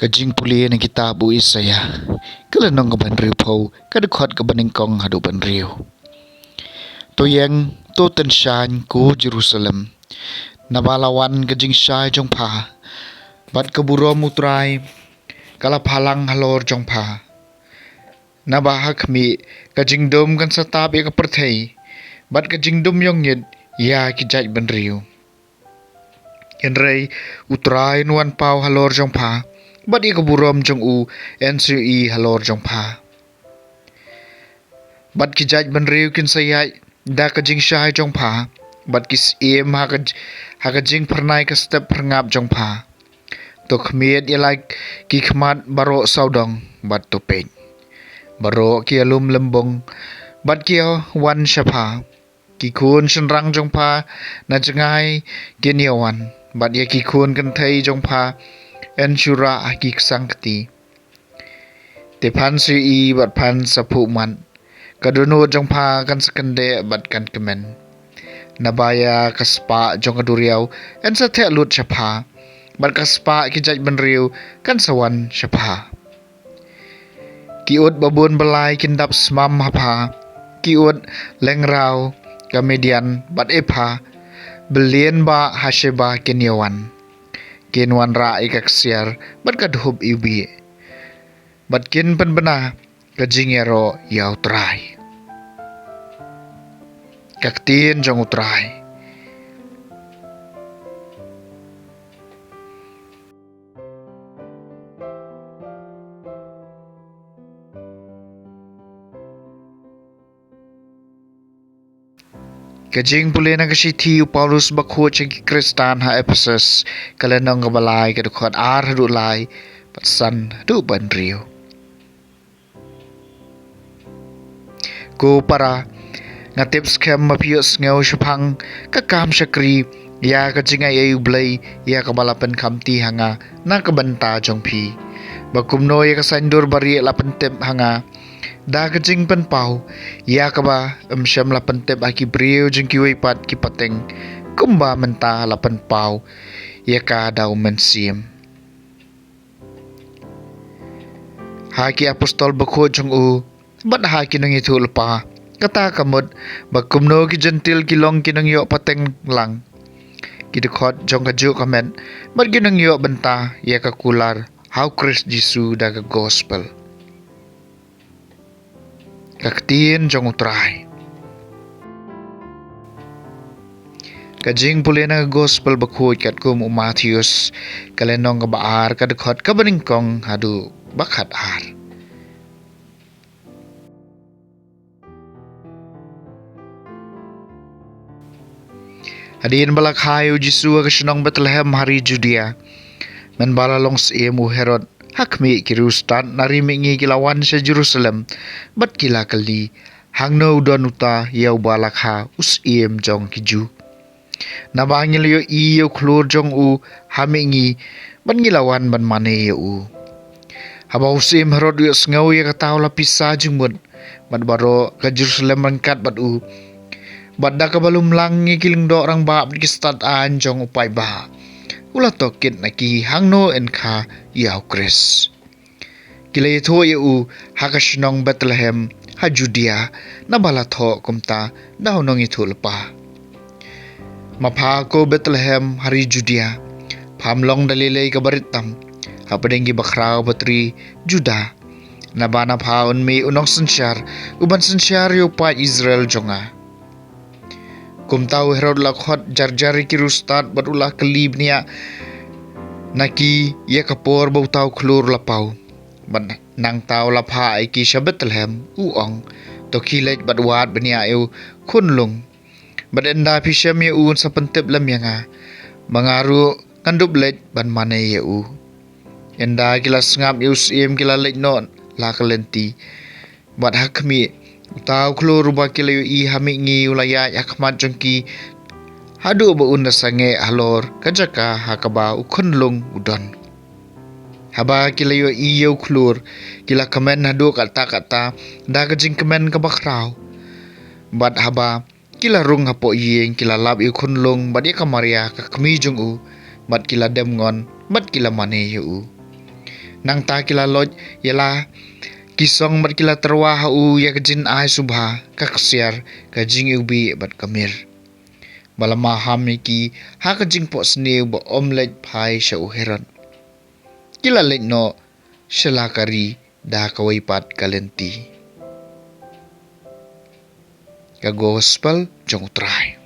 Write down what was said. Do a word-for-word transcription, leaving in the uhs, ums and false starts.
Ka jingpule na kitab u Isaïah, ka lynnong kaba hynriewphew, ka dkhot kaba nyngkong haduh ba hynriew. To ïeng, to tyngshaiñ ko Jerusalem, naba la wan ka jingshai jong pha, bad ka burom U Trai ka la phalang halor jong pha. Naba ha khmih, ka jingdum kan sa tap ïa ka pyrthei, bad ka jingdum ïongit ïa ki jaitbynriew. Hynrei U Trai un wan paw halor jong pha, bad ïa ka burom jong u yn sa ïohi halor jong pha. Bad ki jaitbynriew kin sa ïaid da ka jingshai jong pha, bad ki syiem ha ka, ha ka jingphyrnai ka step phyrngap jong pha. To khmied ïa la ki khmat baroh sawdong, bad to peit, baroh ki ïalum lymbung, bad ki ïawan sha pha. Ki khun shynrang jong pha na jngai kin ïawan, bad ïa ki khun kynthei jong pha yn shu rah ha ki ksang kti. Te phan sa ïohi bad phan sa phuh mat, ka dohnud jong pha kan sa kyndeh bad kan kmen. Naba ïa ka spah jong ka duriaw yn sa theh lut sha pha, bad ka spah ki jaitbynriew kan sa wan sha pha. Ki ut babun balai kin dap smam ha pha, ki ut lyngraw ka Midian bad Epha, byllian bah ha Sheba kin ïawan. Kin wanrah ïa ka ksiar bad ka dhup iwbih, bad kin pynbna ka jingïaroh ïa U Trai. Ka ktien jong U Trai. Ka jingpule na ka shithi u Paulus bakhuid sha ki Khristan ha Ephesus, ka lynnong kaba lai, ka dkhot ar haduh lai, bad san haduh ba hynriew. Ko para, nga tip skhem ba phi ïohsngew shaphang ka kam shakri ïa ka jingai ei U Blei, ïa kaba la pynkhamti ha nga na ka bynta jong phi, ba kumno ïa ka saiñdur barieh la pyntip ha nga da ka jingpynpaw, ïa kaba ym shym la pyntip ha ki briew jong kiwei pat ki pateng, kumba mynta la pynpaw ïa ka da U Mynsiem ha ki apostol bakhuid jong u, bad ha ki nongïathuhlypa. Kata ka mut ba kumno ki Jentil ki long ki nongïoh pateng lang, ki dkhot jong kajuh ka met, bad ki nongïoh bynta ïa ka kular ha U Khrist Jisu da ka gospel. Ka ktien jong U Trai. Ka jingpule na ka gospel bakhuid katkum u Mathaios, ka lynnong kaba ar, ka dkhot kaba nyngkong haduh ba khatar. Hadien ba la kha ïa u Jisu ha ka shnong Bethlehem ha ri Judia, mynba la long syiem u Herod, ha khmih, ki riewstad na ri mihngi ki la wan sha Jerusalem, bad ki la kylli, hangno u don uta ïa uba la kha u syiem jong ki Jiw? Naba ngi la ïohi ïa u khlur jong u ha mihngi, bad ngi la wan ban mane ïa u. Haba u syiem Herod u ïohsngew ïa kata, u la pisa jingmut, bad baroh ka Jerusalem ryngkat bad u. Bad da kaba lumlang ïa ki lyngdoh rangbah bad ki stad aiñ jong u paidbah, u la tohkit na ki hangno yn kha ïa u Khrist. Ki la ïathuh ïa u ha ka shnong Bethlehem ha Judia, naba la thoh kumta da u nongïathuhlypa: Ma pha ko Bethlehem ha ri Judia, pham long da lei lei kaba rit tam hapdeng ki bakhraw batri Juda, naba na pha un mih u nongsynshar uban synshar ïa u paid Israel jong nga. Kumta u Herod u la khot jar jar ïa ki riewstad bad u la kylli bniah na ki ïa ka por ba uta u khlur u la paw. Bad nangta u la phah ïa ki sha Bethlehem, u ong: To khie leit bad wad bniah ïa u khunlung, bad ynda phi shem ïa u, yn sa pyntip lem ïa nga, ba nga ruh ngan dup leit ban mane ïa u. Ynda ki la sngap ïa u syiem, ki la leit noh la ka lynti. Bad ha khmih, uta u khlur uba ki la ïohi ha mihngi u la ïaid ha khmat jong ki, haduh ba un da sangeh halor ka jaka ha kaba u khunlung u don. Haba ki la ïohi ïa u khlur, ki la kmen haduh katta katta da ka jingkmen kaba khraw. Bad haba ki la rung hapoh ïing, ki la lap ïa u khunlung bad ïa ka Maria ka kmie jong u, bad ki la dem ngon bad ki la mane ïa u. Nangta ki la loit ïa la ki song bad ki la tyrwa ha u ïa ka jingai subha, ka ksiar, ka jingiwbih bad ka mir. Ba la maham ïa ki ha ka jingphohsniew ba ym leit phai sha u Herod. Ki la leit noh sha la ka ri da kawei pat ka lynti. Ka Gospel jong U Trai.